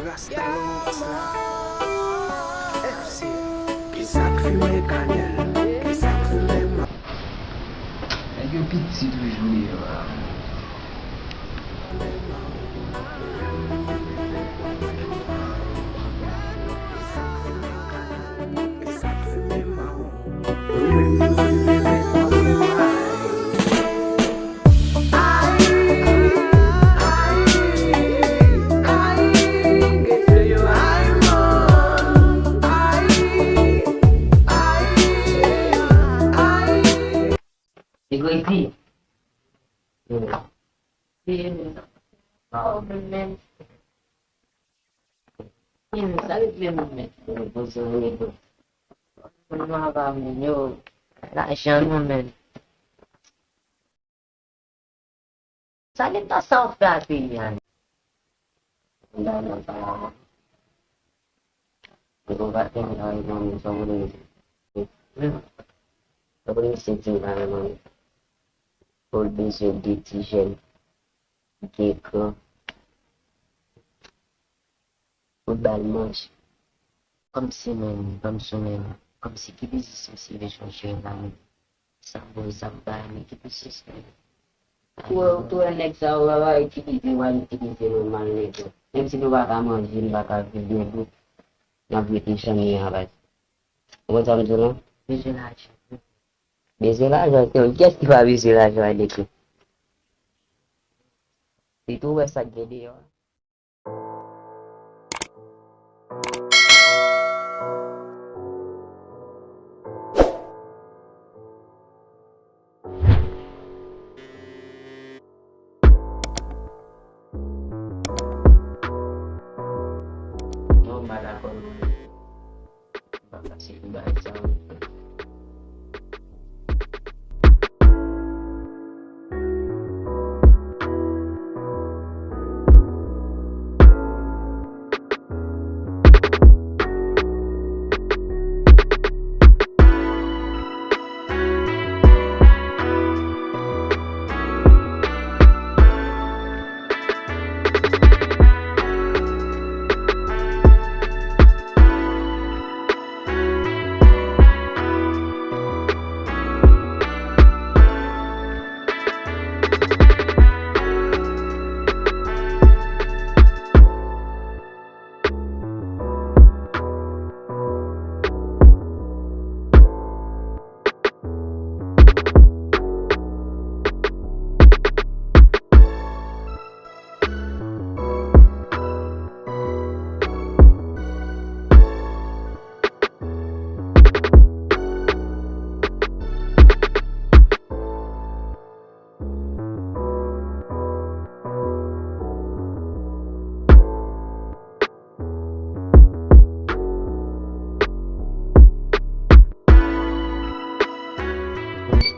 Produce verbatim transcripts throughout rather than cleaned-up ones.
Rasta Lawrence la. F C. Isaac Fimen Kanèl. Isaac Fimen Ma. Nèg yo piti toujou deyò a. Li kredi. Li pa ou menm menm. Sa li vle menm menm. Poze w repo. Moun nwa pa moun yo. Lajan nou menm. Sa gen tan sa w fè a peyi a? Mwen pa tande nan reponn sa w vle di. Sa w vle misye di la menm. Pou l bezwen de ti jèn ki gen kran. Pou ba l manje. Kòmsi menm, kòmsi menm, kòmsi ki biznis misye bezwen jere la menm? Sa bon, sa m pa renmen ki biznis menm. Ou wè, ou wè nèg sa yo, w a itilize, w a itilize nòmal nèg yo. Menm si nou pa ka manje, nou pa ka viv byen tou, n ap rete jan nou ye an baz. Ou konn sa m di w lan? Bezwen lajan. Bezwen lajan, kiyès ki pa bezwen lajan, Aleki? Se tou wè sa k gen deyò a. Nòmal akò nou. M pa pase pou bagay sa yo.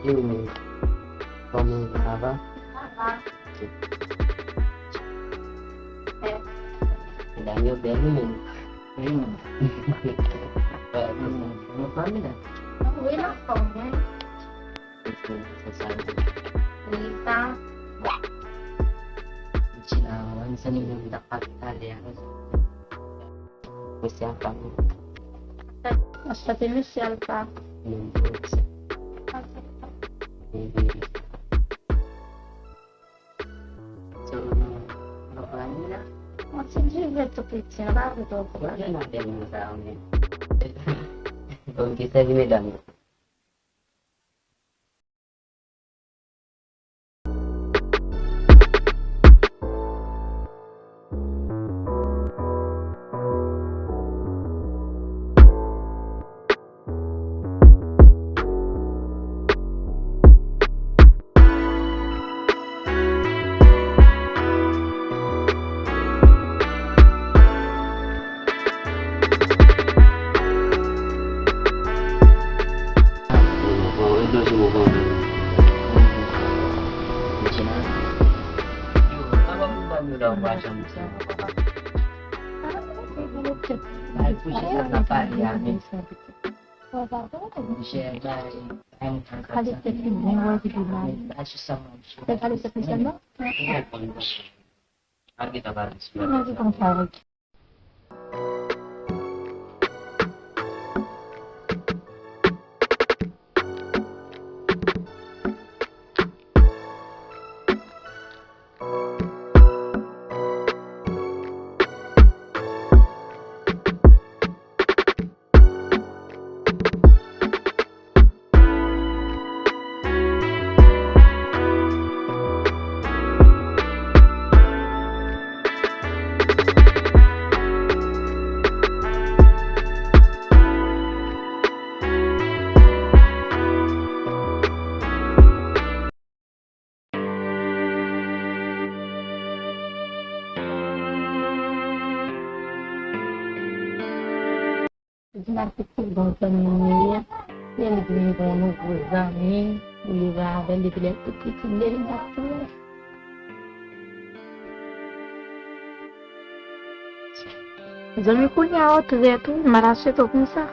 Bonjou, kòman w ye, ça va? Ça va. Medam yo bèl wi menm. Wi menm. Anfòm wi la. Wi, anfòm wi. Wi, sa. Ti la, wan se nou menm t ap pale talè a. Mesye Alpha menm. Anchante, mesye Alpha. Menm tou. So, nou prale la. Yon ti dive tou piti, nou pa vle twò pran. Mwen renmen bèl moun sa yo menm. Ok, sèvi medam yo. Pale tèt li byen, wè, ki pi mal. Fè pale tèt li sèlman. Mwen di konsa, wi. Di n ap kite bon zanmi nou ye. Lè l vin gon nouvo zanmi, li rive avè l depi lè l tou piti, depi l t ap tou. Zanmi, kounye a ou trèt wi, m pa ta swete w konsa.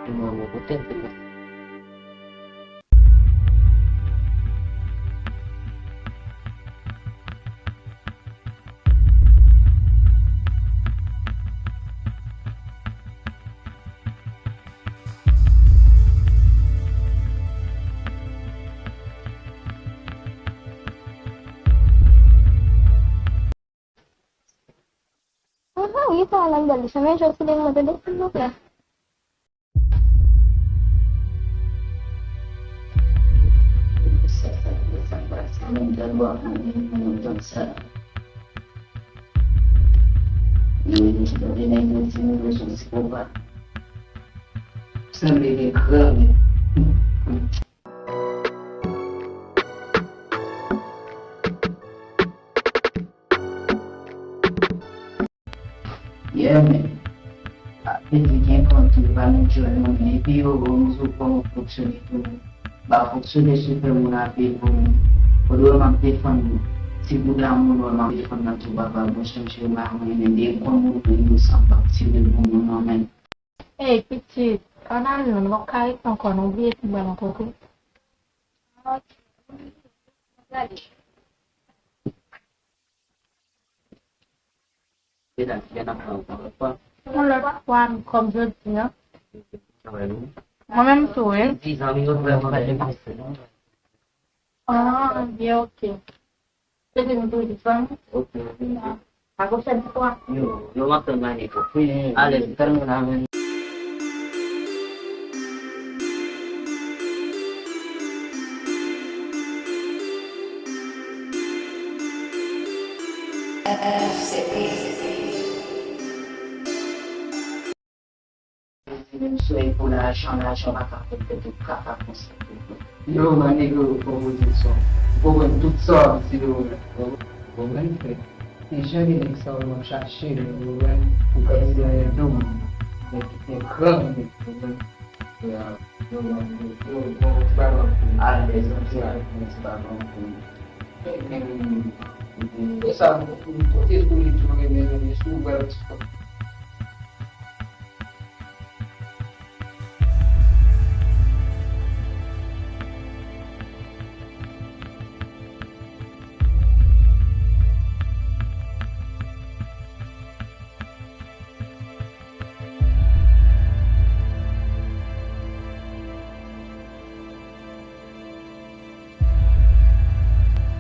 Mwen, mwen, poutèt de mwen. Aha, wi, sa a, Lambert, li fèmen jwe sou li, mwen tande, silvouplè. Sanble gen gran men. Yeah, man. Apre di gen kont tou, pa nou djòl non, men epi yo, yo, nou sou kòman fonksyone tou. Ba fonksyone sou fè moun apel pou nou. Ou dwe m ap defann nou. Ti bout damou nou, m ap defann nan tou, papa, bon chèche, m pa renmen, men gen kont moun, men nou san p ap tire pou nou, non, men. Ey, pitit, ann al non, nou p ap ka rete ankò, non, bliye ti bal ankò tou. Ok. Gade. Yon lòt fwa, kòm jodi a. Mwen menm tou, wi. Ah, byen, ok. Se te nou tou di fanm. Ok. A pwochèn fwa. Yo, yo, m ap tann mani tou. Alèz, tann mwen la, men. Menm si w gen pou lajan, lajan pa ka fè tèt ou kaka konsa. Yo, my nigga, ou konn sa. Ou konprann tout sa w ap di yo. Ou konprann, frè? Se jan de nèg sa yo m ap chache, men ou konprann, ou konn se yon dom. Nèg ki gen gran nèg, ou konprann. Ya, yo, yo, yo, yo, ti pa bon pou ou. Alèz, ti pa bon pou ou. E sa, kote sou li tou renmen, renmen sou, wè l ti fò.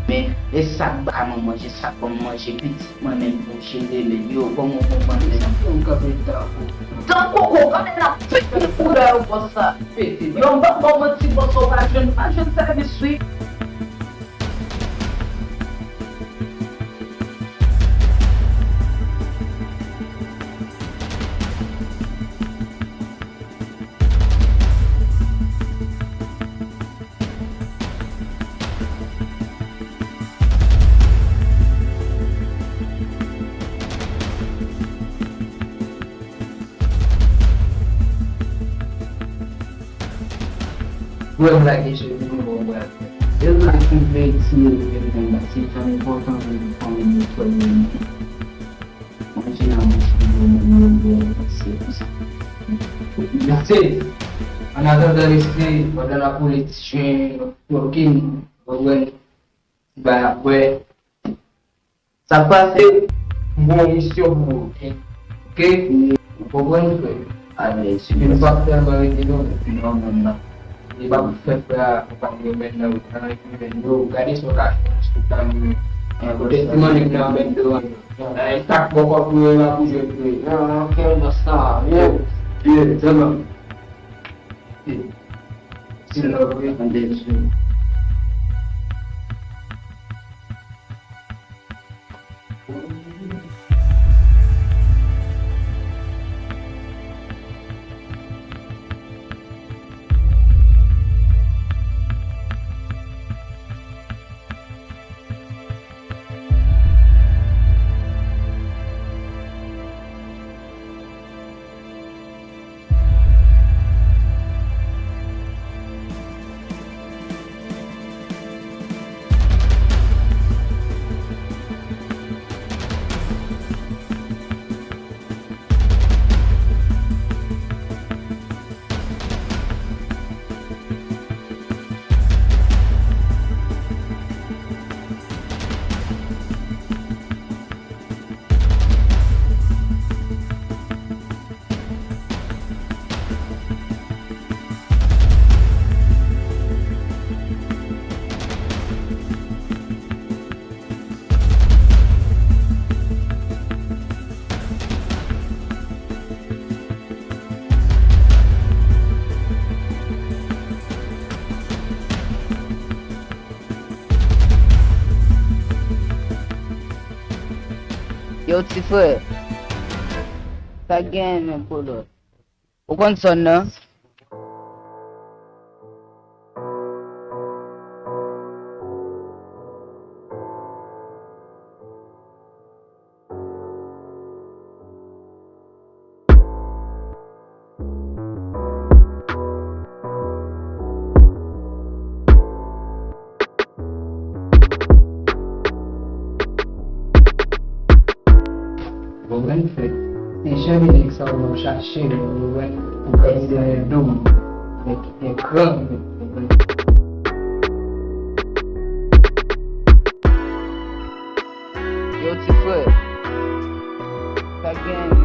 Men, e sa k ba manman, se sa k ban m manje, pitit mwen menm pou jere, men yo, kòman w konprann, men. Sa fè w kanpe tankou. Tankou koko, gade la piti koulè w bòs sa. Yo, m p ap ba w manti, bòs, ou pa jwenn, pa jwenn sèvis, wi. Wè m lage je pou nou bon bra. E sa ki vle di, se jan enpòtan pou fanmi nou, frè nou. Manje nan bouch li yo, menm yo, yo, se pou sa. Mesye! An atandan, lese pandan lapolis jwenn kokin, ou konprann, ti bagay ap wè. Sa k pase, m gen yon misyon pou ou. Oke? Ou konprann, frè? Alèz. Epi nou p ap tèlman rete non. Non, non, non. Li p ap fè frè a, ou pa gen men nan, nan, nan, yo, gade sa w ka fè, tout tan, eh, kote ti mannik nan, men devan. Eh, sa k bò kòb pou yo la pou jwe, pou yo. Ah, ok, basta. Yeah. Yeah, tèlman. Yeah. Still love you and there's you. Yo, ti frè, sa k genyen menm, Polo? Ou konn sòn nan? Ou konprann, frè? Se jan de nèg sa yo m ap chache, ou konprann, pou kase dèyè do m. Nèg ki gen kran, ou konprann? Yo, ti frè, sa gen?